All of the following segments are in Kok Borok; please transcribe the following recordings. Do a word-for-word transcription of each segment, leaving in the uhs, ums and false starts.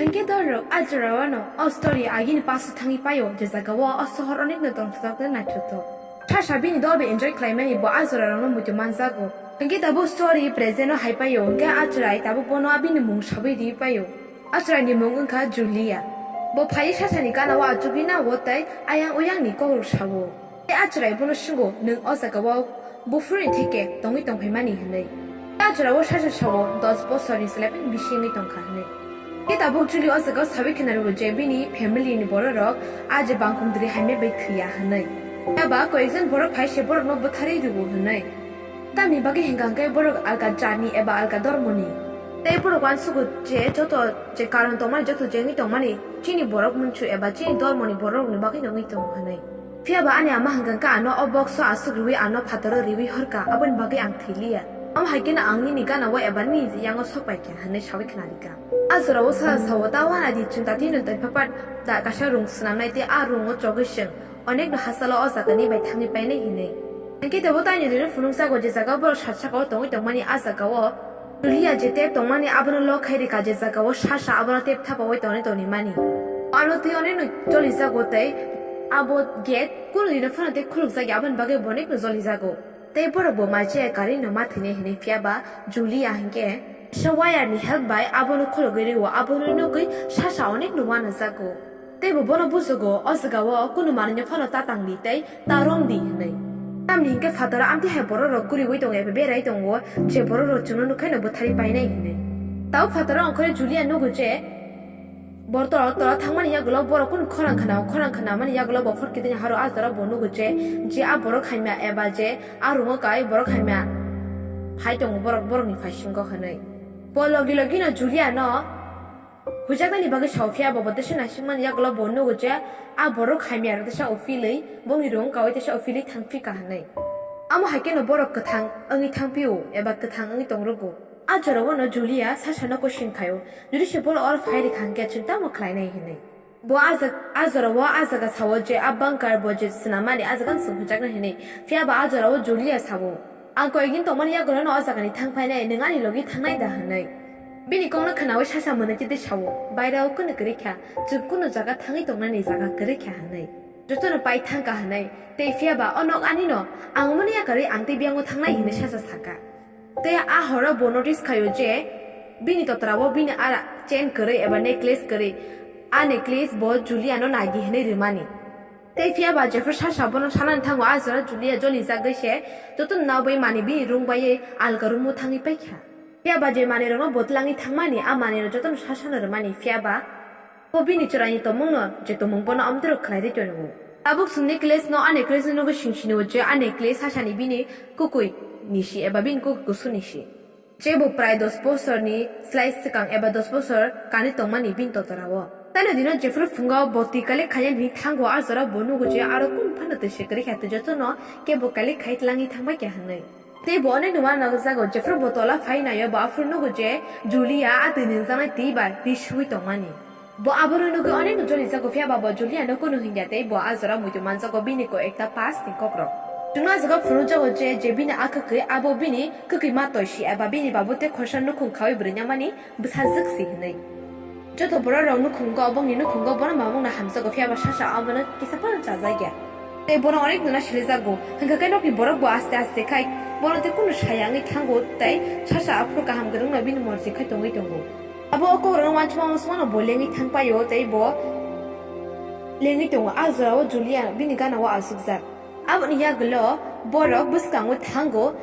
Hinkhe dorrok a jorao no o story agini paso thangwi paio, je jagao o sohor onekno tongthokjak tei naithothok. Sasa bini dol bai enjoy khlaimani bo a jorarokno muitu manjago. Hinkhe tabuk story present o hai paio, hinkhe a chwrai tabuk bono bini mung sawi ri paio. A chwraini mung wngkha Julia. Bo phaiwi sasani gana o achugwi nao tei ayang oyangni kok rok sao. Tei a chwrai bono swngo, "Nwng o jagao buphuruni theke tongwi tongphaimani?" hwnwi. Tei a chwrai o sasa sao, "Dos bosorni slai phano bisi wngwi tongkha," hwnwi. Tei tabuk Julia o jagao sawi khna rwo je bini family ni borok rok a je bangkong dri hamya bai thwiya hwnwi. Eba koyekjon borok phai se borokno bwtharwi rwo hwnwi. Tamni bagwi hinkha hwnkhe borok alka jatni eba alka dormoni. Tei borok uansugo je joto je karon tongmani, joto je wngwi tongmani chini borok munchu eba chini dormoni borokni bagwino wngwi tongo hwnwi. Phiya ba ani ama hinkha hwnkhe ano o box o aswk rwui ano phataro riui horkha, aboni bagwi ang thwi liya. Amo hai kheno ang nini gana o eba nini yango sok pai kha hwnwi saui khna rikha. A jorao sa sao ta wana di chwng ta tino tei phapat da kaisa rung swnamnai tei a rungo chogwi chwng onekno hachalo o jagani bai thangwi painai hinwi. Hinkhe tebo taini rino phunukjago je jaga borok sat sakao tongwi tongmani a jagao Julia je tep tongmani abono lock khai rikha je jagao sasa abono tep thapaui tongwi tongmani. Ano twi onekno jolijago tei abo gate kunu dino phano tei khulukjakya aboni bagwi bo onekno jolijago. Tei borok bo maichaya karwi no ma thwinai hinwi phiya ba Julia hinkhe kisa wire ni help bai abono khulugwi rwo, abono nugwi sasa onekno uanajago. Tei bo bono bujugo, o jagao kunu manwino phano ta tangdi tei ta romdi hinwi. Tamni hinkhe phataro amtwi hai borok rok kuriui tongo eba berai tongo, je borok rok chwngno nukhaino bwtharwi painai hinwi. Tabuk phataro ongkhorwi Julia nugo je, Bor tola tola thangmani yagulo borok kunu khorang khna, khorang khnamani yagulo bo phor kidini haro a jora bo nugo je, je a borok hamya eba je a rungo kai borok hamya phai tongo borok, borokni phaisingo hwnwi. Bo logi logi no Julia no hujaknani bagwi sao phiya bo, bo teisa naisingmani yagulo bo nugo je a borok hamya rok teisa uphilwi bongni rung kaui teisa uphilwi thangphika hwnwi. Amo hai kheno borok kwthang wngwi thangphio eba kwthang wngwi tongrugo. A jorao no Julia sasano question khaio, "Jodi se borok oro phai rikha hwnkhe chwng tamo khlainai?" hinwi. Bo a jag-, a jorao a jaga sao je a bunker bo je swnamani a jaga no chwng hujaknai hinwi. Phiya ba a jorao Julia sao, "Ang koyekdin tongmani yagulo no o jagani thang phainai, nwng ani logi thangnai da?" hinwi. Bini kokno khnaui sasa mwnwi tei sao, "Bairao kunu kwrwi kha, chwng kunu jaga thangwi tongnani jaga kwrwi kha," hinwi. "Jotono pai thangkha," hinwi. Tei phiya ba o nok ani no ang mani yakarwi ang tei biyang o thangnai hinwi sasa saka. Tei a horo bo notice khaio je bini totrao bini a chain kwrwi eba necklace kwrwi, a necklace bo Juliano nagi hinwi rwmani. Tei phiya ba jephru sasa bono sanani thango a jora Julia jolijagwi se jotono nabwi mani bini room bai alka room o thangwi paikha. Phiya ba je manwi rokno bo twlangwi thangmani a manwi rok jotono sasano rwmani phiya ba Bo bini chwraini tongmungno je tongmung bono amtwrwk khlai rwi tongo. Tabuk chwng necklace no a necklace no nugwi sing sini o je a necklace sasani bini kwkwi nisi eba bini kwkwi kusu nisi. Je bo prai dos bosorni slai swkang eba dos bosor kanwi tongmani bini totorao. Taino dino jephru phungo bo twi collect khainani hwnwi thango a jorao bo nugo je aro kunu phano twi se kwrwi kha tei jotono kebo collect khai tlangwi thangbai kha hwnwi. Tei bo onekno uanajago, jephru bo tola phai naio, bo aphuru nugo je Julia a twi nungjaknai twi bai twi sui tongmani. Bo abono nugwi onekno jolijago, phiya ba bo Juliano kunu hwnya tei bo a jora muitu manjago bini koi ekta past ni kokrok. Chwngno a jaga phunukjago je, je bini a kwkwi, abo bini kwkwi ma toisi eba bini babu tei khorsa nukhung khaui bwrwinamani bwsajwk si hwnwi. Joto borok rok nukhungo, bongni nukhungo bono mamungno hamjago, phiya ba sasa abono kisa phano chajakya. Tei bono onek nona silijago, hwnkha khe nokni borok bo aste aste khai bono tei kunu saya wngwi thango tei sasa aphuru kaham kwrwngno bini morji khai tongwi tongo. Abo o kokrokno uansukma uansukmano bo lengwi thang paio tei bo lengwi tongo. A jorao Julia bini gana o achukjak. Aboni yagulo borok bwskango thango,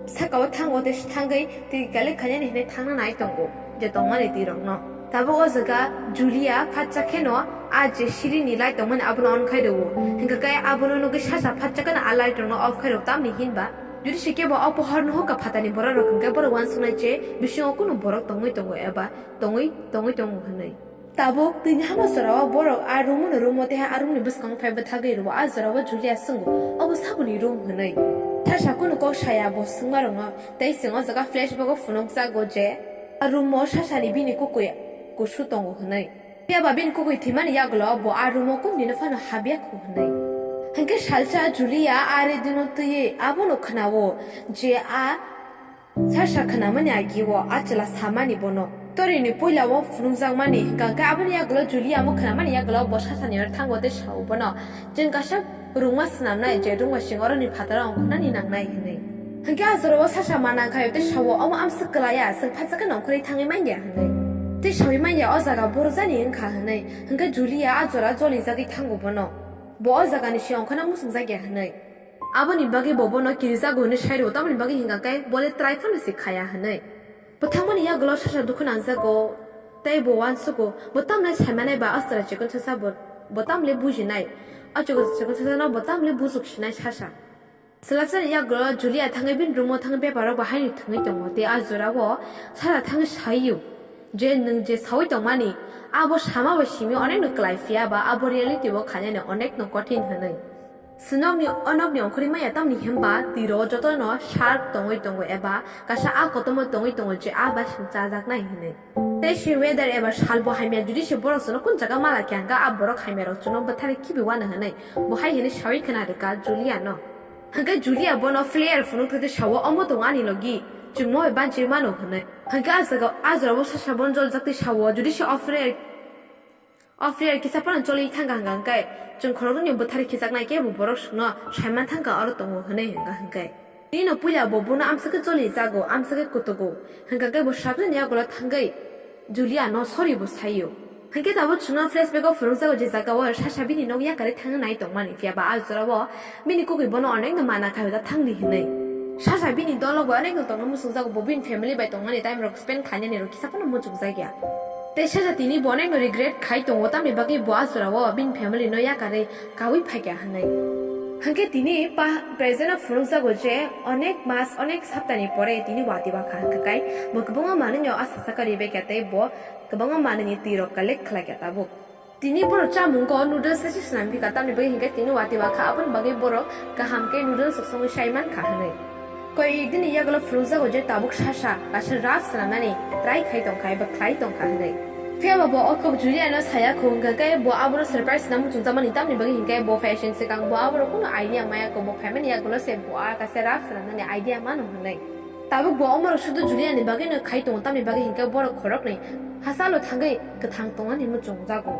sakao thango tei thangwi twi kalik khainani hinwi thangna nai tongo je tongmani twi rokno. Tabuk o jaga Julia phatsa kheno a je sirini lai tongmani abono on khai rwo, hwnkha khe abono nugwi sasa phatsa kheno a light rokno off khai rwo, tamni hinba jodi se kebo o pohor nuhukha phatani borok rok hwnkhe borok uansuknai je bisingo kunu borok tongwi tongo eba tongwi tongwi tongo hwnwi. Tabuk twini hama jorao borok a room-o no room-o tei a room-ni bwskango phai bwthagwi rwo. A jorao Julia swngo, "Obo saboni room?" hwnwi. Sasa kunu kok saya bo swngmarokno, tei chwng o jaga flashback-o phunukjago je a room-o sasani bini kwkwi kusu tongo hwnwi. Phiya ba bini kwkwi thwimani yagulo bo a room-o kunu dino phano habya kho hwnwi. Hinkhe salsa Julia a radio-no twiwi abono khna-o je a Sasa khnamani agi-o a chwla samani bono, Story ni puila o phunukjakmani, hwnkha khe aboni yagulo Julia omo khwnamani yagulo bo sasani oro thango tei sao bono, "Chwng kaisa rungma swnamnai, je rungma sing oroni phataro ongkhornani nangnai," hwnwi. Hwnkhe a jora o sasa mana khaio tei sao, "Omo amswk kwlaiya, chwng phatsa khe nongkhorwi thangwi manya," hwnwi. Tei sawi manya o jaga borjani wngkha hwnwi, hwnkhe Julia a jora jolijagwi thango bono. Bo o jagani se ongkhorna muchungjakya hwnwi. Aboni bagwi bo bono kirijago hwnwi sai rwo, tamoni bagwi hwnkha khe bo le try phano se khaya hwnwi. Bo thangmani yagulo sasa dukhu nangjago, tei bo uansugo, bo tamle saimanai ba aswra chikon sasa bo, bo tamle bujinai, o chikon, chikon sasano bo tamle bujuk sinai sasa. Chwlasani yagulo Julia thangwi bini room-o thangwi beparo bo haino thwngwi tongo, tei a jorao sasa thangwi saio je nwng je saui tongmani, abo sama bai simi onekno kwlai phiya ba abo reality-o khainani onekno kothin hwnwi. Swnokni o nokni ongkhorwi maya tamni hwnba twi rogo jotono sharp tongwi tongo eba kaisa a kotorma tongwi tongo je a bai chajak nai hwnwi. Tei se weather eba salbo hamya jodi se borok chwngno kun jaga mala khe hwnkha a borok hamya rok chwngno bwthari khibi uana hwnwi bo hai hwnwi saui khna rwkha Julia no. Hwnkhe Julia bono flare phunuk thai sao, "Omo tongo ani logi, chwngno bai banchi mano," hwnwi. Hwnkhe a jaga a jorao sasa bono joljak twi sao, jodi se o flare O flare kisa phano choli thangkha hwnkha hwnkhe, chwng khoroknwi bwthari khijaknai kebo borok chwngno saiman thangkha oro tongo hwnwi hwnkha hwnkhe. Tini no puila bo bono amswk khe choli jago, amswk khe kutugo. Hwnkha khe bo sabjani yagulo thangwi Julia no sorry bo saio. Hwnkhe tabuk chwngno flashback o phunukjago je jaga o sasa bini nok yakarwi thangwi nai tongmani, phiya ba a jora o bini kukui bono onekno mana khaio da thangdi hwnwi. Sasa bini dolo bo onekno tongna muchungjago, bo bini family bai tongmani time rok spend khlainani rok kisa phano muchungjakya. Tei sasa tini bo onekno regret khai tongo, tamni bagwi bo a jorao bini family no yakarwi kaui phaikha hwnwi. Hwnkhe tini pa-, present o phunukjago je onek mas, onek saptani pore tini watwi wakha hwnkha kai bo kwbangma manwino a sasa karibaikha tei bo kwbangma manwini twi rok collect khlaikha tabuk. Tini borok chamungo noodles se swnam bika, tamni bagwi hwnkhe tini watwi wakha, aboni bagwi borok kaham khe noodles rok songwi sai mankha hwnwi. Koi dini yagulo phunukjago je tabuk sasa kaisa rough swnamnani try khai tongkha eba khlai tongkha hwnwi. Phiya ba bo o kok Julia no saya kho, hwnkha khe bo abono surprise swnam muchungjakmani, tamni bagwi hwnkhe bo fashion swkang bo abono kunu idea maya kho, bo phaimani yagulo se bo a kaisa rough swnamnani idea mano hwnwi. Tabuk bo omorok sudu Juliani bagwino khai tongo, tamni bagwi hinkhe borok khoroknwi hachalo thangwi kwthang tongmani muchungjago.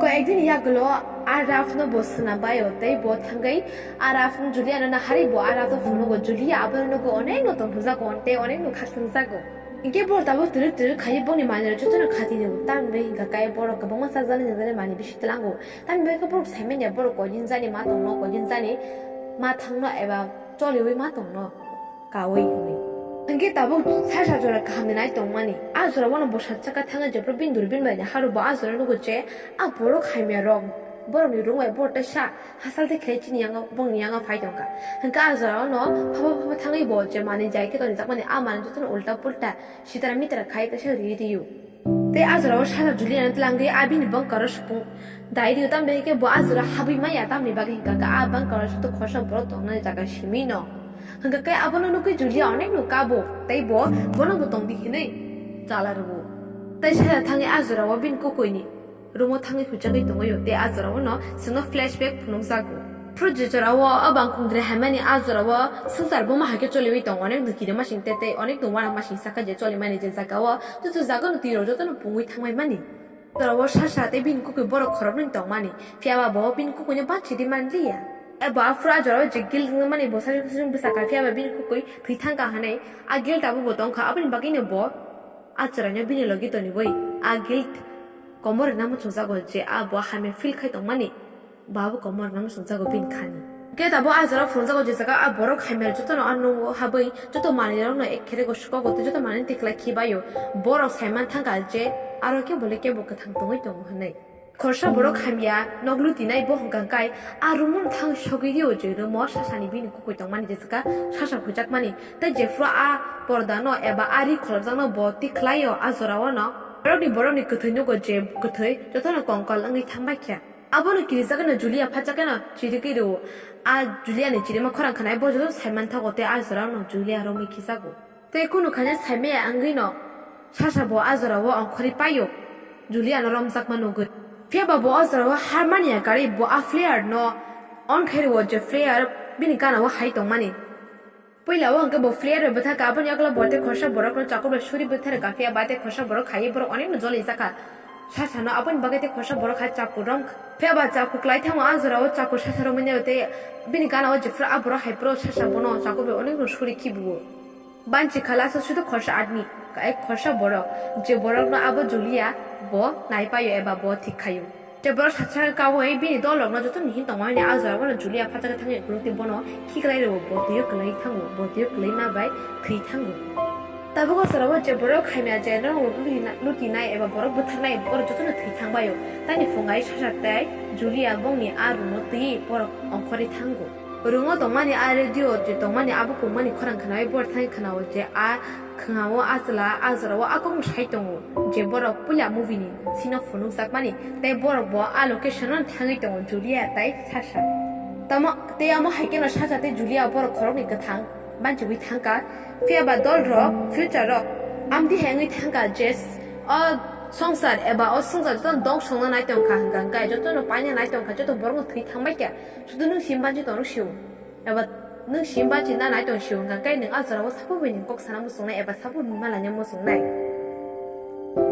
Koi ekdini yagulo a rough no bo swnam baio tei bo thangwi a rough no Juliano naharwi bo a rough no phunugo. Julia abono nugo onekno tongthokjago tei onekno khasungjago. Hinkhe borok tabuk twrwk twrwk khaiwi bongni manwirok jotono khatini tamni bagwi hinkha khe borok kwbangma chajaknai nangjaknai manwi bisi tlango. Tamni bagwi khe borok saimanya borok koidin jani ma tongno, koidin jani ma thangno eba choliwi ma tongno kaui hwnwi. Hwnkhe tabuk sasa jora kahamni nai tongmani. A jora bono bwsa chaka thangwi jephru bini durbin bai naharo bo a jora nugo je a borok hamya rok borokni rung bai borok tei sa hachal tei khe chini yango bongni yango phai tongkha. Hwnkhe a jora ono phaba phaba thangwi bo je manwi jai khe tonjakmani a manwi jotono ulta pulta sitara mitara khai kaisa ri rio. Tei a jorao sasa Juliano tlangwi a bini bunkero supung dai rio, tamni bagwi khe bo a jora habwi maya, tamni bagwi hwnkha khe a bunkero joto khorsa borok tongnani jaga simi no. Hwnkha khe abono nukwi Julia onekno kabo tei bo bono bo tongdi hinwi chala rwo. Tei sasa thangwi a jorao bini kukuini room-o thangwi huchagwi tongwi tei a jorao no chwngno flashback phunukjago. Phru je jorao o bangkung dre haimani a jorao swngchar buma hai khe choliwi tongo, onekno kirima sing tei tei onekno uanamasing saka je cholimani je jagao joto jagano twi rok jotono pungwi thangbai mani. Jorao sasa tei bini kukui borok khoroknwi tongmani, phiya ba bo bini kukuino bachidi manliya. Abo aphuru a jorao je guilt wngmani bo sajwk sajwk bwsa kha, phiya ba bini kukui thwi thangkha hwnwi a guilt abo bo tongkha, aboni bagwino bo a chwraino bini logi toniwi a guilt komor rwna muchungjago je a bo hamya feel khai tongmani. Babo komor no swngjago bini khani. Khe tabuk a jora phunukjago je jaga a borok hamya jotono a nungo habwi joto manwirokno ek kherego sukogo tei joto manwi tiklai khibaio. Borok saiman thangkha je aro khe bole kebo kwthang tongwi tongo hwnwi. Khorsa borok hamya nok lutinai bo hwnkha kai a room-o thang sogwi rio je room-o sasani bini kukui tongmani je jaga sasa hujakmani tei jephru a pordano eba a ri kholopjakno bo tikhlaio a jorao no. Borokni borokni kwthwi nugo je kwthwi jotono kongkol wngwi thangbai kha. Abono kirijagwino Julia phachakheno chirigwi rwo. A Juliani chirima khorang khwnai bo joto saimanthogo tei a jorano Julia romwi khijago. Tei kunu khaina saimaya wngwino sasa bo a jorao ongkhorwi paio Juliano romjakma nugwi. Phiyaba bo o jorao harmani yakarwi bo a flare no on khai rwo je flare bini ganao hai tongmani. Puila o hwnkhe bo player bai bwthar kha, aboni yagulo bo tei khorsa borokno chakur bai suri bwthar kha, phiya ba tei khorsa borok khaiwi borok onekno joli jakha. Sasano aboni bagwi tei khorsa borok hai chakur romkha. Phiya ba chakur klai thango, a jorao chakur sasa romwi naio tei bini gana o jephru a borok hai phuru sasa bono chakur bai onekno suri khibiwo. Banchi khala aswk sudu khorsa admi, kai khorsa borok, je borokno abo Julia bo naipaio eba bo thik khaio. Tei borok sacha kaui bini dolrokno jotono hin tongmani a jorao bono Julia phatarwi thangwi ukulukti bono khiklai rwo, bo twiwi kwlai thango, bo twiwi kwlaima bai thwi thango. Tabuk o jorao je borok khaimya je norok luti na-, lutinai eba borok bwtharnai borok jotono thwi thangbaio. Tani phungai sasa tei Julia bongni a roomno twiwi borok ongkhorwi thango. Room o tongmani a radio je tongmani abo pungmani khorang khnaui borok thani khnao je a khwngao a chwla a jorao a kokno sai tongo je borok puila movie ni sino phunukjakmani tei borok bo a location o thangwi tongo Julia tei Sasha. Tamo tei amo hai kheno Sasha tei Julia borok khoroknwi kwthang banchiwi thangkha. Phiya ba dol rok future rok amdi hai wngwi thangkha je o songsar eba o swngchar jotono dong songna nai tongkha hwnkha hwnkhe jotono paina nai tongkha joto borokno thwi thangbaikha. Sudu nwng sim banchi tongo sio. Eba nwng sim banchi na nai tong sio hwnkha khe nwng a jorao sabo bai nwng kok sana muchungnai eba sabo nung malanya muchungnai.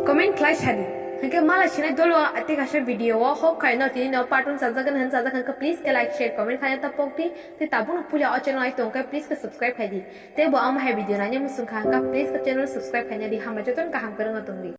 Comment khlai sadi. Hwnkhe mala sinai dolo ate kaisa video o hok khai no tini no part one chajak hwn chajak hwnkhe please khe like share comment khai ta pok di. Tei tabuk no puila o channel ai tong khe please khe subscribe khai di. Tei bo ang hai video nanya muchung kha hwnkha please khe channel subscribe khai di, hambai jotono kaham kwrwngno tong di.